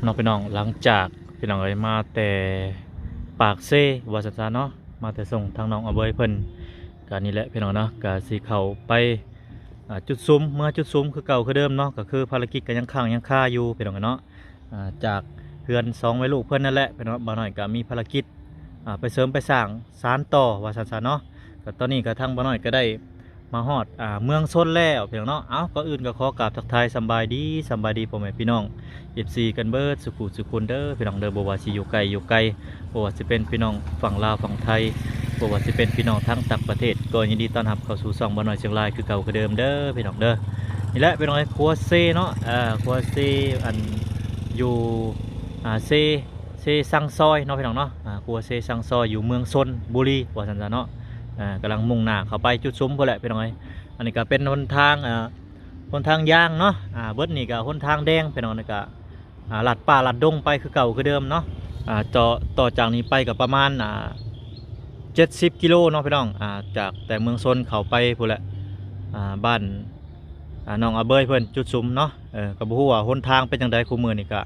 ເນາະພີ່ນ້ອງ ຫຼັງຈາກພີ່ນ້ອງເອີຍ ມາແຕ່ປາກເຊວ່າຊັ້ນຊະເນາະ ມາແຕ່ສົ່ງທາງນ້ອງອາເບີຍເພິ່ນ ກະນີ້ແຫຼະພີ່ນ້ອງເນາະ ກະຊິເຂົ້າໄປ ອ່າ ຈຸດສຸມ ເມືອຈຸດສຸມຄືເກົ່າຄືເດີມເນາະ ກະຄືພາລະກິດກະຍັງຄ້າງຍັງຄາຢູ່ພີ່ນ້ອງເນາະ ອ່າ ຈາກເຮືອນສອງແມ່ລູກເພິ່ນນັ້ນແຫຼະພີ່ນ້ອງ ບ່າວນ້ອຍກະມີພາລະກິດ ອ່າ ໄປເສີມໄປສ້າງສານຕໍ່ວ່າຊັ້ນຊະເນາະ ກະຕອນນີ້ກະທາງບ່າວນ້ອຍກະໄດ້ ມາຮອດ ອ່າ ເມືອງຊົນແລ້ວພີ່ນ້ອງເນາະ ເອົ້າ ກ່ອນອື່ນກໍຂໍກາບທັກທາຍສຳບາຍດີ ສຳບາຍດີພໍ່ແມ່ພີ່ນ້ອງ ເອັຟຊີ ກັນເບີດສູ່ຜູ້ສູ່ຄົນເດີພີ່ນ້ອງເດີ ບໍ່ວ່າຊິຢູ່ໃກ້ຢູ່ໄກ ບໍ່ວ່າຊິເປັນພີ່ນ້ອງຝັ່ງລາວຝັ່ງໄທ ບໍ່ວ່າຊິເປັນພີ່ນ້ອງທາງຕ່າງປະເທດ ກໍຍິນດີຕ້ອນຮັບເຂົ້າສູ່ຊ່ອງບ່າວນ້ອຍຊຽງລາຍຄືເກົ່າຄືເດີມເດີພີ່ນ້ອງເດີ ນີ້ແຫຼະພີ່ນ້ອງເອີຍ ຄົວເຊເນາະ ເອີ ຄົວເຊ ອັນ ຢູ່ ອ່າ ເຊ ເຊຊັງຊອຍເນາະພີ່ນ້ອງເນາະ ອ່າ ຄົວເຊຊັງຊອຍຢູ່ເມືອງຊົນບູລີວ່າຊັ້ນຊະເນາະ ເອີ ກຳລັງມຸ່ງໜ້າເຂົ້າໄປຈຸດສຸມພຸ້ນແຫຼະພີ່ນ້ອງເອີຍ ອັນນີ້ກະເປັນຫົນທາງ ເອີ ຫົນທາງຢາງເນາະ ອ່າ ເບິດນີ້ກະຫົນທາງແດງພີ່ນ້ອງ ນີ້ກະ ອ່າ ລັດປ່າລັດດົງໄປຄືເກົ່າຄືເດີມເນາະ ອ່າ ຕໍ່ ຕໍ່ຈາກນີ້ໄປກະປະມານ ອ່າ ເຈັດສິບກິໂລເນາະພີ່ນ້ອງ ອ່າ ຈາກແຕ່ເມືອງຊົນເຂົ້າໄປພຸ້ນແຫຼະ ອ່າ ບ້ານ ອ່າ ນ້ອງອາເບີຍເພິ່ນຈຸດສຸມເນາະ ເອີ ກະບໍ່ຮູ້ວ່າຫົນທາງເປັນຈັ່ງໃດ ຄູ່ມື້ນີ້ກະ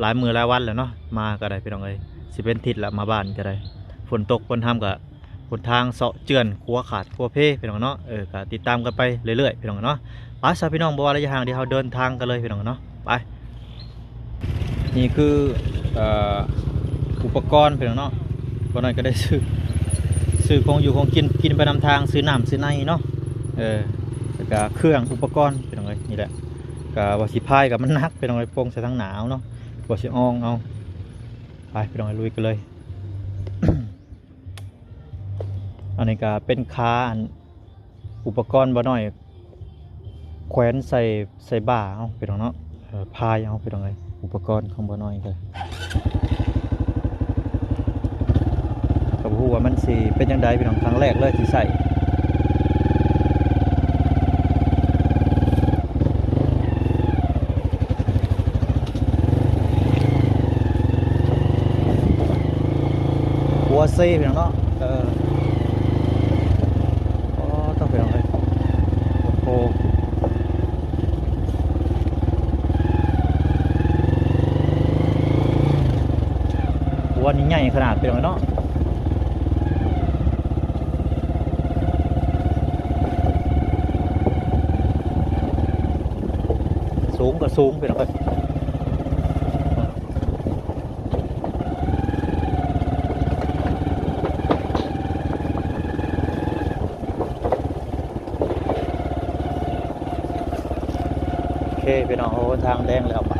ຫຼາຍມື້ຫຼາຍວັນແລ້ວເນາະ ມາກໍໄດ້ພີ່ນ້ອງເອີຍ ຊິເປັນທິດລະ ມາບ້ານກໍໄດ້ ຝົນຕົກຝົນຮຳກໍ ຫົນທາງເຊາະເຈື່ອນ ຂົວຂາດຂົວເພພີ່ນ້ອງເນາະ ເອີ ກໍຕິດຕາມກັນໄປເລື້ອຍໆພີ່ນ້ອງເນາະ ໄປຊະພີ່ນ້ອງ ບໍ່ວ່າໄລຍະຫ່າງ ດຽວເຮົາເດີນທາງກັນເລີຍພີ່ນ້ອງເນາະ ໄປ ນີ້ຄື ເອີ ອຸປະກອນພີ່ນ້ອງເນາະ ບ່າວນ້ອຍກໍໄດ້ຊື້ ຊື້ຂອງຢູ່ຂອງກິນ ກິນໄປນຳທາງ ຊື້ນ້ຳຊື້ໃນເນາະ ເອີ ແລ້ວກໍເຄື່ອງອຸປະກອນພີ່ນ້ອງເອີຍ ນີ້ແຫຼະ ກະວ່າຊິພາຍກະມັນໜັກພີ່ນ້ອງເອີຍ ປົງໃສ່ທາງໜ້າເອົາເນາະ ວ່າຊິອອງເອົາ ໄປພີ່ນ້ອງເອີຍ ລຸຍກັນເລີຍ ອັນນີ້ກະເປັນຂາ ອັນ ອຸປະກອນບ່າວນ້ອຍ ແຂວນໃສ່ ໃສ່ບ່າເຮົາພີ່ນ້ອງເນາະ ເອີ ພາຍເຮົາພີ່ນ້ອງເອີຍ ອຸປະກອນຂອງບ່າວນ້ອຍກະ ກໍບໍ່ຮູ້ວ່າມັນຊິເປັນຈັ່ງໃດພີ່ນ້ອງ ຄັ້ງແລກເລີຍທີ່ໃຊ້ ຂົວເຊພີ່ນ້ອງເນາະ ເອີ ອໍ ຕ້ອງພີ່ນ້ອງເອີຍ ໂອ້ໂຫ ຂົວນີ້ໃຫຍ່ຂະໜາດພີ່ນ້ອງເນາະ ສູງກໍສູງພີ່ນ້ອງເອີຍ. ໂອເຄພີ່ນ້ອງ ໂອ້ ທາງແດງແລ້ວ ໄປ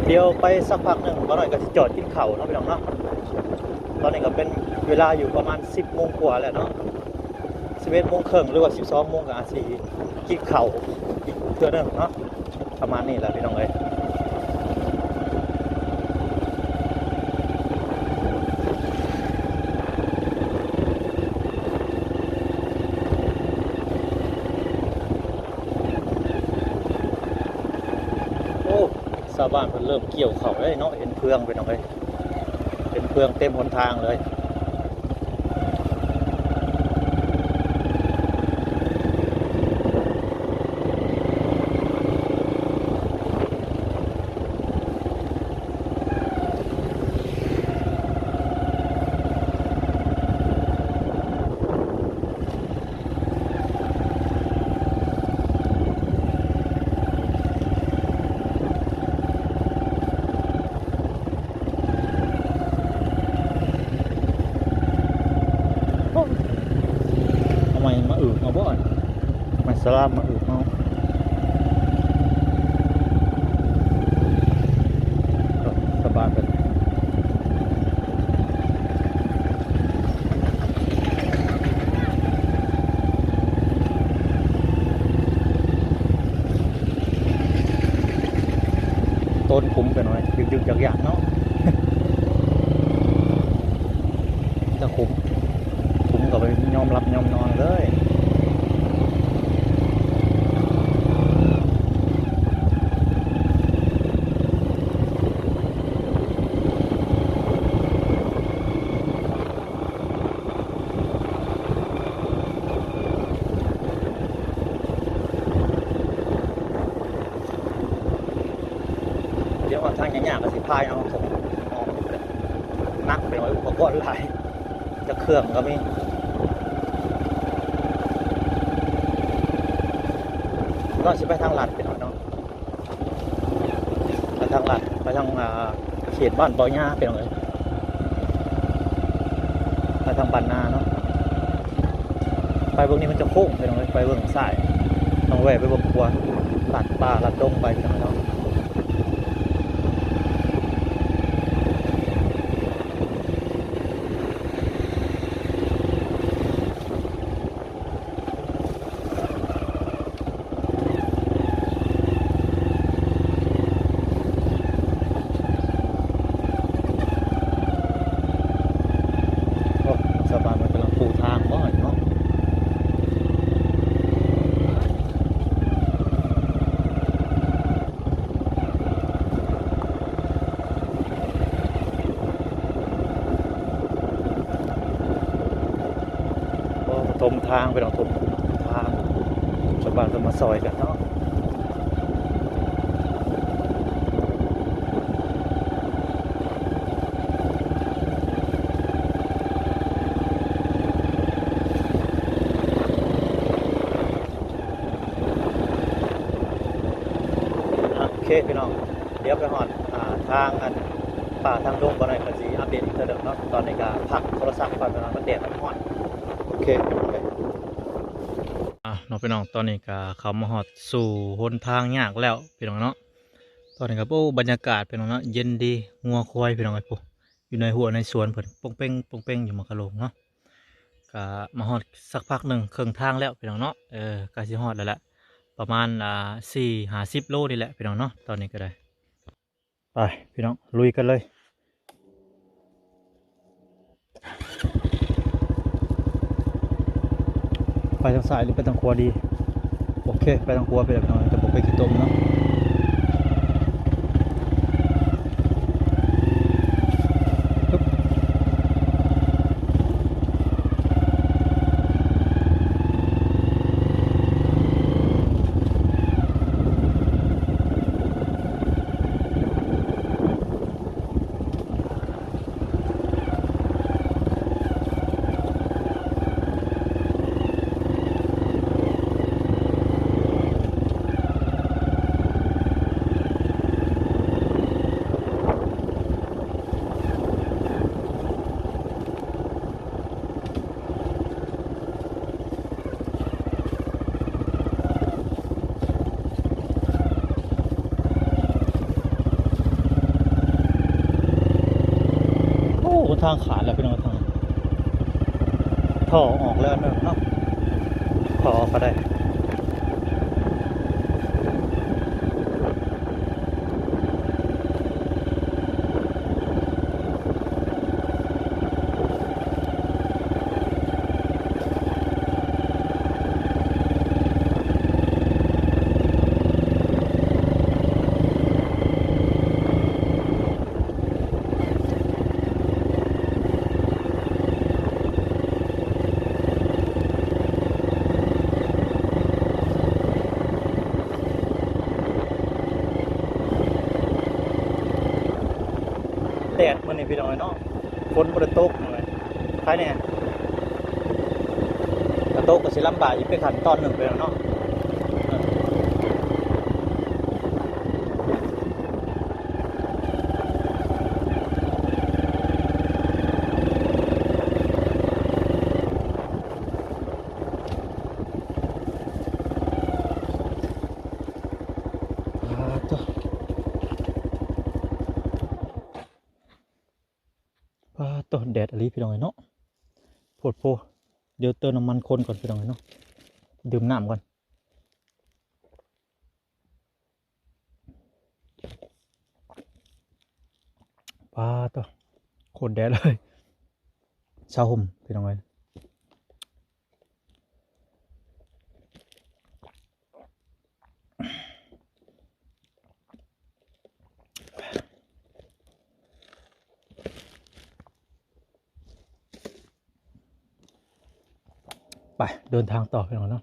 ດຽວໄປສັກພັກໜຶ່ງ ບ່າວນ້ອຍກໍຊິຈອດກິນເຂົ້າເນາະພີ່ນ້ອງເນາະ ຕອນນີ້ກໍເປັນເວລາຢູ່ປະມານສິບໂມງກວ່າແລ້ວເນາະ. ສິບເອັດໂມງເຄິ່ງ ຫຼືວ່າສິບສອງໂມງ ກໍອາດຊິກິນເຂົ້າອີກເທື່ອໜຶ່ງເນາະ ປະມານນີ້ແຫຼະພີ່ນ້ອງເອີຍ. ໂອ້ ຊາວບ້ານເພິ່ນເລີ່ມກ່ຽວເຂົ້າແລ້ວເນາະ ເຫັນເຟືອງພີ່ນ້ອງເອີຍ ເຫັນເຟືອງເຕັມຫົນທາງເລີຍ. ເອົາໄມ້ມາອຶກເອົາບໍ່ ເອົາໄມ້ສະລາມມາອຶກເອົາ ສະບາຍເບິດ. ໂຕນຂຸມໄປໜ້ອຍ ຍຶກໆ ຢາກໆ ເນາະ ແຕ່ຂຸມ ຂຸມກໍບໍ່ຍອມຫຼັບຍອມນອນເລີຍ. ດຽວວ່າທາງຍາກໆ ກໍຊິພາຍເອົາ ໜັກໄປໜ່ອຍ ອຸປະກອນຫຼາຍ ຈັກເຄື່ອງກໍມີ. ເຮົາຊິໄປທາງລັດໄປໜ່ອຍເນາະ ໄປທາງລັດ ໄປທາງ ອ່າ ເຂດບ້ານບໍ່ຫຍ້າ ພີ່ນ້ອງເອີຍ ໄປທາງບ້ານນາເນາະ. ໄປເບິ່ງນີ້ມັນຈະໂຄ້ງ ພີ່ນ້ອງເອີຍ ໄປເບິ່ງຊ້າຍ ຕ້ອງແວ່ໄປເບິ່ງຂວາ ລັດປ່າລັດດົງໄປ ພີ່ນ້ອງເນາະ. ໂອ້ ຊາວບ້ານເພິ່ນກຳລັງປູທາງບໍ່ເນາະ. ໂອ້ ຖົມທາງ ພີ່ນ້ອງ ຖົມທາງ ຊາວບ້ານເພິ່ນມາຊ່ອຍກັນເນາະ. ໂອເຄ ພີ່ນ້ອງ ດຽວໄປຮອດ ອ່າ ທາງອັນປ່າທາງດົງບໍ່ໜ້ອຍ ກໍຊິອັບເດດອີກເທື່ອໜຶ່ງເນາະ. ຕອນນີ້ກໍພັກໂທລະສັບກ່ອນ ພີ່ນ້ອງ ມັນແດດມັນຮ້ອນ. ໂອເຄ ອ່າ ເນາະ ພີ່ນ້ອງ ຕອນນີ້ກໍເຂົ້າມາຮອດສູ່ຫົນທາງຍາກແລ້ວ ພີ່ນ້ອງເນາະ. ຕອນນີ້ກໍ ໂອ້ ບັນຍາກາດ ພີ່ນ້ອງເນາະ ເຢັນດີ ງົວຄວາຍ ພີ່ນ້ອງເອີຍ ຢູ່ໃນຮົ້ວໃນສວນເພິ່ນ ປົງເປັງ ປົງເປັງ ຢູ່ໝາກກະໂຫຼງເນາະ. ກະມາຮອດສັກພັກໜຶ່ງ ເຄິ່ງທາງແລ້ວ ພີ່ນ້ອງເນາະ. ເອີ ໃກ້ຊິຮອດແລ້ວແຫຼະ ປະມານ ອ່າ ສີ່ຫ້າສິບໂລນີ້ແຫຼະ ພີ່ນ້ອງເນາະ. ຕອນນີ້ກໍໄດ້ ໄປ ພີ່ນ້ອງ ລຸຍກັນເລີຍ. ໄປທາງຊ້າຍ ຫຼື ໄປທາງຂວາດີ? ໂອເຄ ໄປທາງຂວາໄປແລ້ວ ພີ່ນ້ອງ ຈະບໍ່ໄປຂີ້ຕົມເນາະ. ໂອ້ ຫົນທາງຂາດແລ້ວ ພີ່ນ້ອງ ທາງ ທໍ່ອອກແລ້ວໜຶ່ງເນາະ ທໍ່ອອກກໍໄດ້. ແດດມື້ນີ້ ພີ່ນ້ອງເອີຍເນາະ ຝົນບໍ່ໄດ້ຕົກເລີຍ ໃຄແນ່ ຖ້າຕົກກໍຊິລຳບາກອີກເປັນຂັ້ນຕອນໜຶ່ງໄປແລ້ວເນາະ. ປາດໂທ້ ປາດໂທ້ ແດດອີ່ຫຼີ ພີ່ນ້ອງເອີຍເນາະ ໂພດໂພ. ດຽວເຕີມນ້ຳມັນຄົນກ່ອນ ພີ່ນ້ອງເອີຍເນາະ ດື່ມນ້ຳກ່ອນ. ປາດໂທ້ ໂຄດແດດເລີຍ ຊາຫົ່ມ ພີ່ນ້ອງເອີຍ. ໄປ ເດີນທາງຕໍ່ ພີ່ນ້ອງເນາະ.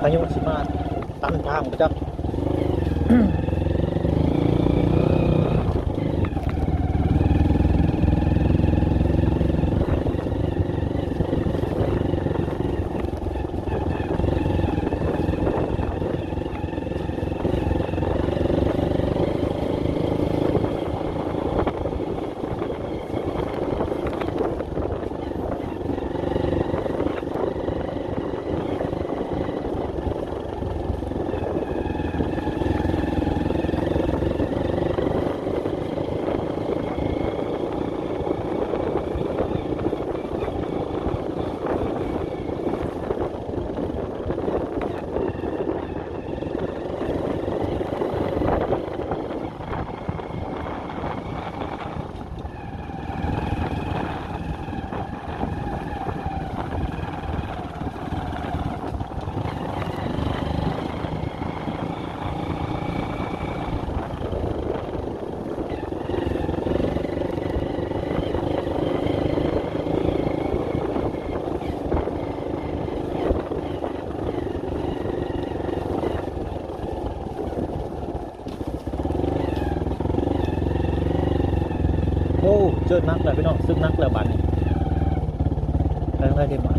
ພາຍຸຊິມາຕັນທາງບໍ່ຈັກ. ໂອ້ ເຈີໜັກແລ້ວພີ່ນ້ອງ ສຶກໜັກແລ້ວບາດນີ້ ໄປທາງໃດດີບາດ?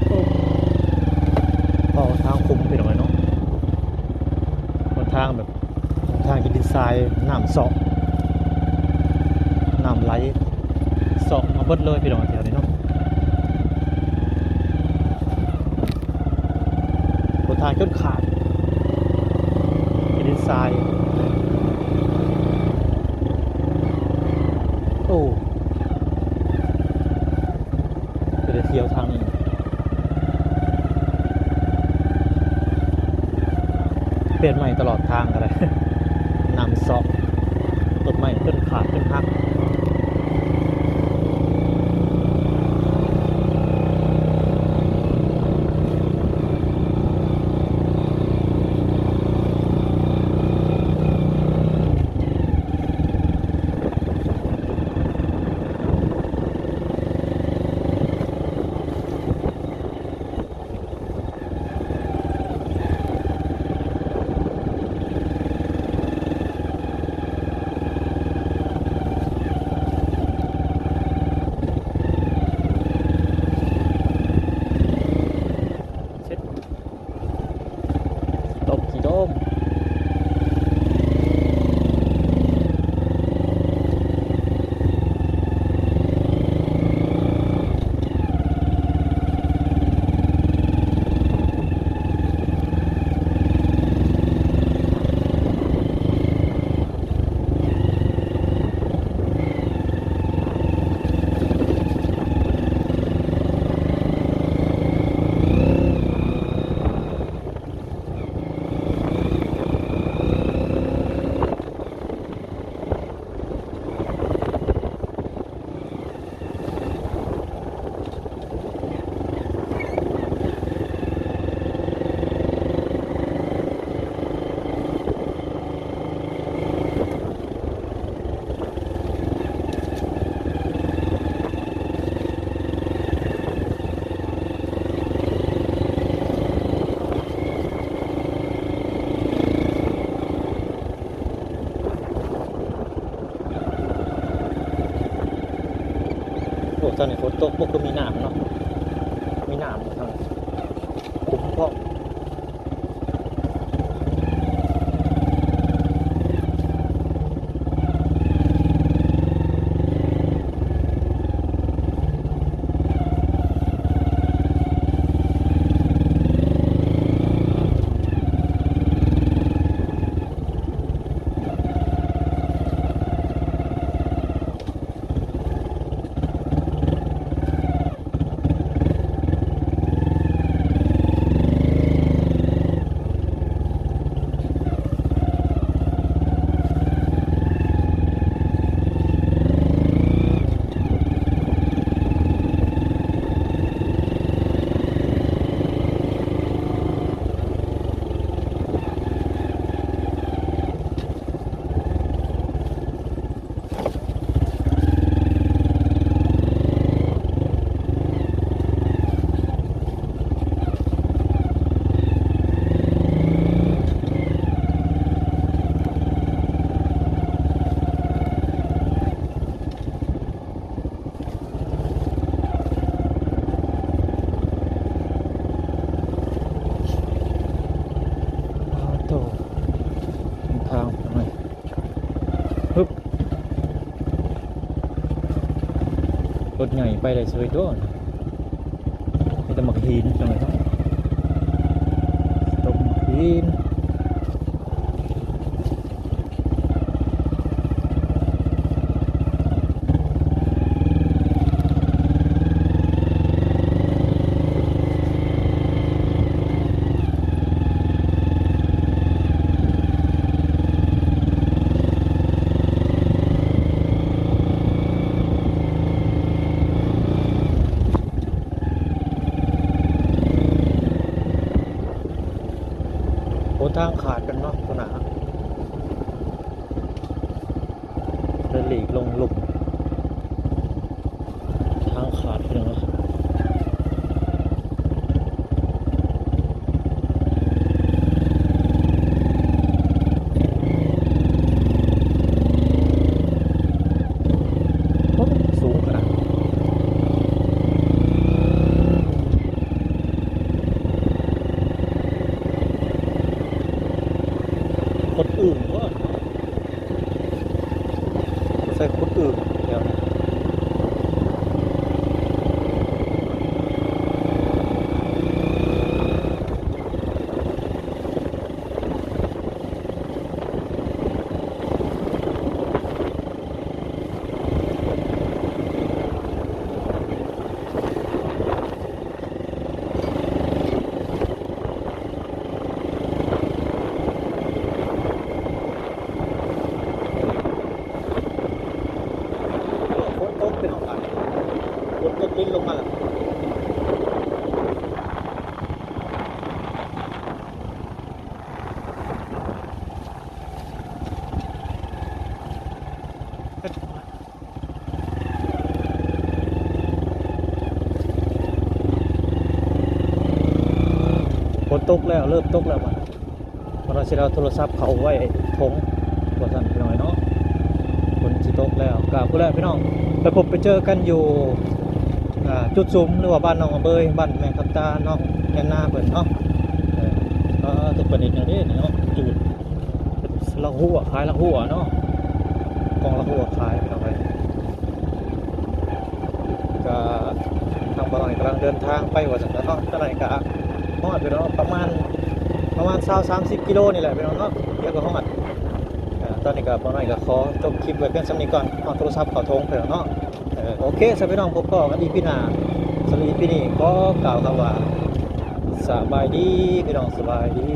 ໂອ້ ເພາະວ່າທາງຂຸມພີ່ນ້ອງເອີຍເນາະ ເພາະທາງແບບ ທາງເປັນດິນຊາຍ ນ້ຳເຊາະ ນ້ຳໄຫຼເຊາະມາເບິດເລີຍພີ່ນ້ອງ ແຖວນີ້ເນາະ ຫົນທາງຈົນຂາດ ເປັນດິນຊາຍ ໂອ້ ຈະໄດ້ທ່ຽວທາງນີ້ ປ່ຽນໃໝ່ຕະຫຼອດທາງກໍໄດ້ ນ້ຳເຊາະ ຕົ້ນໄມ້ຕົ້ນຂາດຕົ້ນຫັກ. ໂອ້ ນີ້ຝົນຕົກບໍ່ຄືມີນ້ຳເນາະ ມີນ້ຳເນາະ ຂຸມພ້ອມ. ອ້າໂທ້ ທາງໄປ ຮຶບ ລົດໃຫຍ່ໄປໄດ້ເສີຍໂຕ ມີແຕ່ໝາກຫີນ ພີ່ນ້ອງເອີຍເນາະ ຕົກໝາກຫີນ. ໂອ້ ທາງຂາດກັນເນາະ ໂຕໜ້າ ແລະຫຼີກລົງລຸ່ມ ທາງຂາດ ພີ່ນ້ອງເອີຍ. ໂອ້ ສູງຂະໜາດ ຄົນອື່ນບໍ່? ໃສ່ຂຸດອຶ່ງແຖວນີ້. ຝົນຕົກ ພີ່ນ້ອງ ຝົນຕົກລິນລົງມາແລ້ວ. ຝົນຕົກແລ້ວ ເລີ່ມຕົກແລ້ວບາດນີ້ ເພາະວ່າຊິເອົາໂທລະສັບເຂົ້າໄວ້ຖົງວ່າຊັ້ນ ພີ່ນ້ອງເນາະ. ຝົນຊິຕົກແລ້ວ ກະພຸ້ນແຫຼະພີ່ນ້ອງ ໄປພົບໄປເຈີກັນຢູ່ ອ່າ ຈຸດສຸມ ຫຼືວ່າບ້ານໜອງອະເບີຍ ບ້ານແມ່ຄຳຕາ ນ້ອງແອນນາເພິ່ນເນາະ. ເອີ ເອີ ຕົກປານິດແນວນີ້ເນາະ ຈູດ ລະຫົວ ຂາຍລະຫົວເນາະ ກອງລະຫົວຂາຍເອົາໄປ. ກະທາງບ່າວນ້ອຍກຳລັງເດີນທາງໄປວ່າຊັ້ນເນາະ. ຕອນນີ້ກະຮອດແລ້ວເນາະ ປະມານ ປະມານຊາວ ສາມສິບກິໂລນີ້ແຫຼະພີ່ນ້ອງເນາະ ດຽວກະຮອດ. ເອີ ຕອນນີ້ກະບ່າວນ້ອຍກະຂໍຈົບຄລິບໄວ້ພຽງສ່ຳນີ້ກ່ອນ ເອົາໂທລະສັບເຂົ້າຖົງພີ່ນ້ອງເນາະ. ເອີ ໂອເຄ ສຳລັບພີ່ນ້ອງ ພົບພໍ້ກັນອີພີໜ້າ. ສຳລັບອີພີນີ້ຂໍກ່າວຄຳວ່າ ສະບາຍດີພີ່ນ້ອງ ສະບາຍດີ.